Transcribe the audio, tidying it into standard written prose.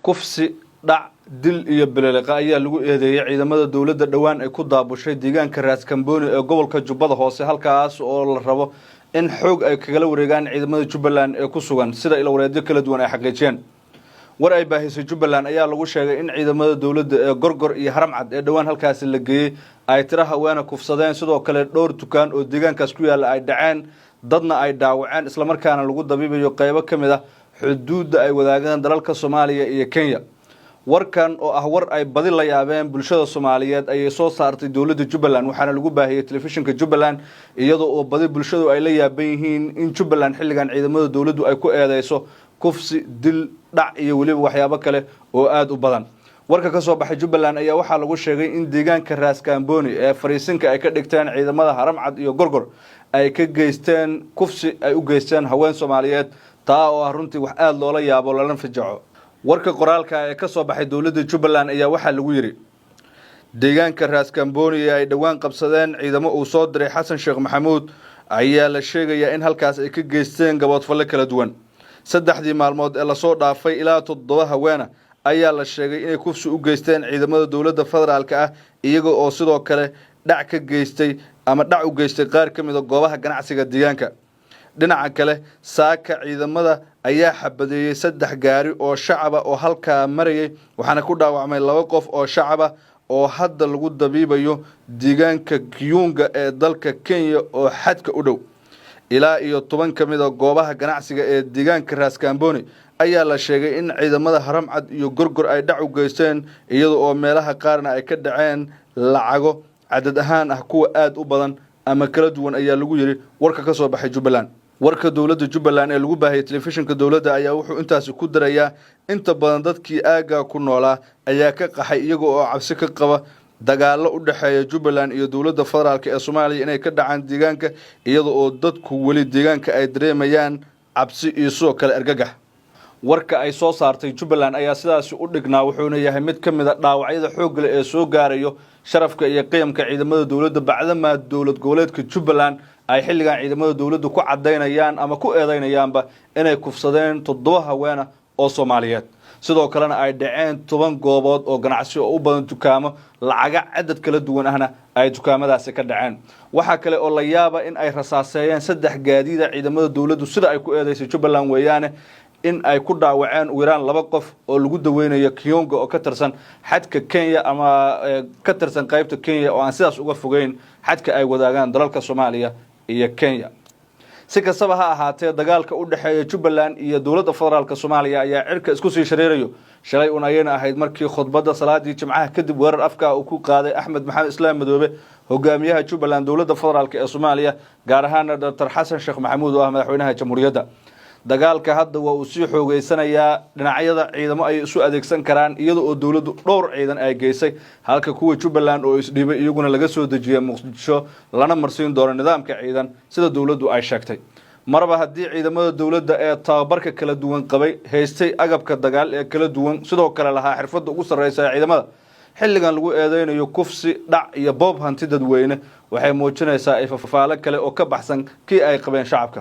Kufsi, dhac, dil iyo bililiqa ayaa lagu eedeeyey ciidamada dowladda dhowaan ay ku daabushay deegaanka Raaskamboni ee gobolka Jubbada Hoose, halkaas oo la rabo in xoog ay kagala wareegaan ciidamada Jubbaland ee ku sugan, sida ilwareedyo kala duwan ay xaqiijiyeen. War ay baahisay Jubbaland ayaa lagu sheegay in ciidamada dowladda ee Gorgor iyo Haramcad ee dhowaan halkaasi la geeyey ay tiro haweena kufsadeen, sidoo kale dhowr dukaan oo deegaankaas ku yaalla ay dhaceen, dadna ay dhaawaceen, islamarkaana lagu dabiibayo qeybo ka mid ah xuduudda ay wadaagaan dalalka Soomaaliya iyo Kenya. Warkan oo ah war ay badi la yaabeen bulshada Soomaaliyeed ayay soo saartay dowladda Jubbaland, waxaana lagu baahiyey telefishinka Jubbaland, iyadoo oo badi bulshadu ay la yaaban yihiin in Jubbaland xilligan ciidamada dowladdu ay ku eedeyso kufsi, dil, dhac iyo weliba waxyaabo kale oo aada u badan. Warka ka soo baxay Jubbaland ayaa waxaa lagu sheegay in deegaanka Raaskamboni ee fariisinka ay ka dhigteen ciidamada Haramcad iyo Gorgor ay ka geysteen kufsi ay u geysteen haween Soomaaliyeed, taa oo ah runtii wax aada loola yaabo lana fijaco. Warka qoraalka ee ka soo baxay dowladda Jubbaland ayaa waxaa lagu yidhi: Deegaanka Raaskamboni ee ay dhowaan qabsadeen ciidamo uu soo diray Xasan Sheekh Maxamuud ayaa la sheegayaa in halkaas ay ka geysteen gaboodfalle kala duwan. 3dii maalmood ee lasoo dhaafay, ilaa 7 haweena ayaa la sheegay inay kufsi u geysteen ciidamada dowladda federaalka ah, iyaga oo sidoo kale dhac ka geystay ama dhac u geystay qaar ka mid a goobaha ganacsiga deegaanka. Dhinaca kale, saaka ciidamada ayaa xabadeeyey 3 gaari oo shacaba oo halkaa marayay, waxaana ku dhaawacmay 2 qof oo shacaba oo hadda lagu dabiibayo deegaanka Kiyunga ee dalka Kenya oo xadka u dhow. Ilaa iyo 10 ka mid a goobaha ganacsiga ee deegaanka Raaskamboni ayaa la sheegay in ciidamada Haramcad iyo Gorgor ay dhac u geysteen, iyada oo meelaha qaarna ay ka dhaceen lacago cadad ahaan ah kuwa aada u badan ama kala duwan, ayaa lagu yidhi warka ka soo baxay Jubbaland. Warka dowladda Jubbaland ee lagu baahiyey telefishinka dowladda ayaa wuxuu intaasi ku darayaa inta badan dadkii aaggaa ku noolaa ayaa ka qaxay, iyaga oo cabsi ka qaba dagaallo u dhexeeya Jubbaland iyo dowladda federaalka ee Soomaaliya inay ka dhacaan deegaanka, iyada oo dadku weli deegaanka ay dareemayaan cabsi iyo sidoo kale argagax. Warka ay soo saartay Jubbaland ayaa sidaasi u dhignaa, wuxuuna yahay mid ka mid a dhaawacyada xoogga leh ee soo gaarayo sharafka iyo qiyamka ciidamada dowladda, bacdamaa dowlad goboleedka Jubbaland ay xilligan ciidamada dowladdu ku cadaynayaan ama ku eedeynayaanba inay kufsadeen 7 haweena oo Soomaaliyeed, sidoo kalena ay dhaceen 10 goobood oo ganacsi oo u badan dukaamo, lacaga cadad kala duwan ahna ay dukaamadaasi ka dhaceen. Waxaa kale oo la yaaba in ay rasaaseeyeen 3 gaadiida ciidamada dowladdu, sida ay ku eedeysay Jubbaland weeyaane, in ay ku dhaawaceen ugu yaraan 2 qof oo lagu daweynayo Kiyonga oo ka tirsan xadka Kenya ama ka tirsan qaybta Kenya oo aan sidaas uga fogeyn xadka ay wadaagaan dalalka Soomaaliya iyo Kenya. Si kastaba ha ahaatee, dagaalka u dhexeeya Jubbaland iyo dowladda federaalka Soomaaliya ayaa cirka isku sii shareerayo. Shalay un ayayna ahayd markii khudbadda salaadii Jimcaha kadib weerar afka uu ku qaaday Axmed Maxamed Islaam Madoobe, hogaamiyaha Jubbaland, dowladda federaalka ee Soomaaliya, gaar ahaana Doctor Xasan Sheekh Maxamuud oo ah madaxweynaha jamhuuriyadda. Dagaalka hadda waa uu sii xoogeysanayaa. Dhinacyada ciidamo ay isu adeegsan karaan, iyada oo dowladdu dhowr ciidan ay geysay halka, kuwa Jubbaland oo isdhiibay iyaguna laga soo dejiyay Muqdisho lana marsiin doono nidaamka ciidan, sida dowladdu ay sheegtay. Marba haddii ciidamada dowladda ee tababarka kala duwan qabay, haystay agabka dagaal ee kala duwan, sidoo kale lahaa xirfadda ugu sarreysa ee ciidamada, xilligan lagu eedeynayo kufsi, dhac iyo boob hanti dadweyne, waxay muujinaysaa ifafaalo kale oo ka baxsan kii ay qabeen shacabka.